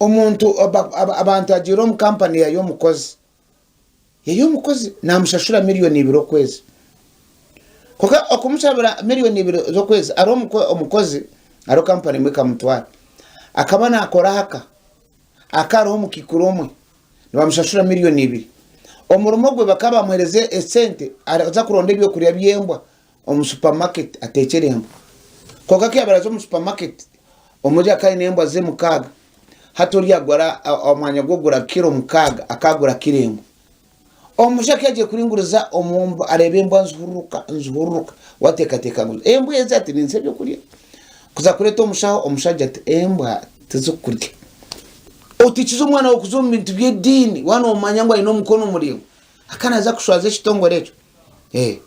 Omuntu abantu agiire omu kampani yayo omukozi, yayo omukozi namushashura miriyoni ibiri okwezi. Kwonka okumushabira miriyoni ibiri z'okwezi hariho omukozi hariho kampani emwe ekamutwara akaba nakora ahaka, aka hariho omukaikuru omwe nibamushashura miriyoni ibiri. Omurimo gwe bakaba bamuhereza esente aza kuronda ebyokurya by'embwa omu supermarket ateekyere embwa. Kwonka ku yaabaire aza omu supermarket, omuri akaba aine embwa ze mukaaga. Hati oriya agura omwanya gw'okugura kiro mukaaga, akagura kiro emwe. Omushaija ku yaagiire kuringuriza omu mbwa areeba embwa nizihururuka nizihururuka, we ateekateeka ngu embwa ezi ati ninziha ebyokurya. Kuza kureeta omushaho, omushaija ati embwa tizikurya. Otikize omwana waawe kuza omu bintu by'ediini waaba noomanya ngu aine omukono muraingwa, akaba naaza kushwaza ekitongore ekyo. Eh.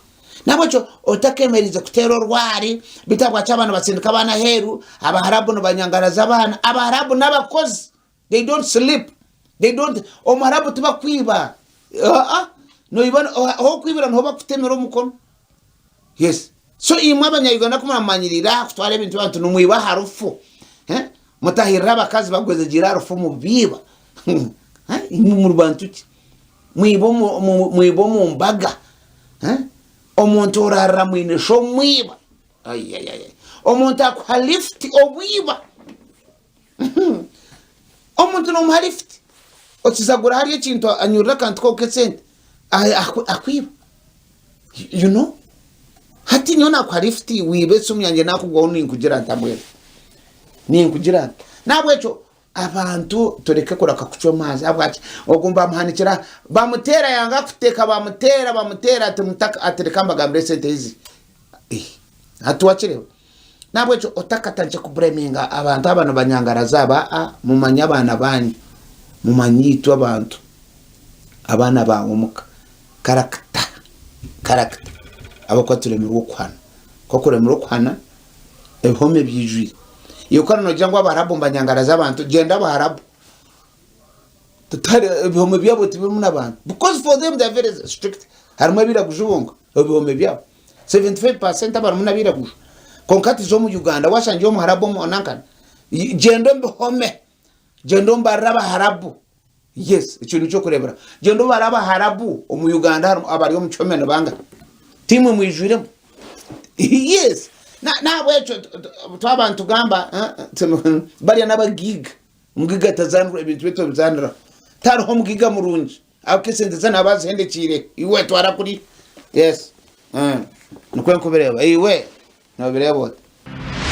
Nahabwekyo otakemerize kuteera orwari beitu ahabwaki abaana batsindika abaana aheeru, abaharabu nibanyangaraza abaana, abaharabu n'abakozi they don't sleep, they don't, omuharabu tibakwiba aa noiba ahokwibira niho bakutemera omukono yes so imwe abanya Uganda kumuramanyirira aha kutwara ebintu by'abantu nimwiba aha rufu eh? Mutahirira abakazi bagwezegyeire aha rufu mubiiba eh? Imwe muri bantu ki? Mwiba omu, mwiba omu mbaga eh? Omuntu orarira mwine sho omwiba Ayayaya. Omuntu akuha lift omwiba omuntu nomuha lift okizagura hariya ekintu anyurira akantu kawe k'esente akwiba you know hati nyowe nakuha lift wiba esimu yangye nakugwaho ninkugira nta mbwenu ninkugira nta nahabwekyo Abantu tureke kureka kucwa emanza ahabwaki ogu bamuhanikira bamuteera yanga kuteka bamuteera bamuteera ati mutaka ati reka mbagambire esente ezi eh, hati wakireeba nahabwekyo otakatandikire kubureminga abantu aba nibanyangaraza aba a mumanye abaana banyu mumanye itwe abantu abaana bawe omuka karakita karakita ahabw'okuba turemirwe okuhana ku okuremirwe okuhana Ebihome byijwire. Iwe ku noogira ngu Abaharabu nibanyangaraza abantu, gyenda Abaharabu. Tutari ebihome byabo tibirimu n'abantu. Because for them they are very strict. Harimu abairaguju bonka ebihome byabo. 75% abarimu n'abairaguju. Kwonka hati iza omu Uganda washangyeyo omuharabu omu nankana. Gyenda omu bihome. Gyenda ombarire Abaharabu. Yes, ekyo nikyo kurebera. Gyenda obare Abaharabu omu Uganda harimu abari omu kihome ni bangahi? Timwe mwijwiremu. Yes. Na- Nahabwekyo t- t- twaba nitugamba eh, eh, barya n'abagiiga. Omugiiga tazaanirwa ebintu bye tobizanira. Tariho omugiiga murungi. Ahabw'okuba esente ze naaba azihendekiire. Iwe twara kuri. Yes. Eh, nikwo nkubireeba. Iwe nobireeba ota?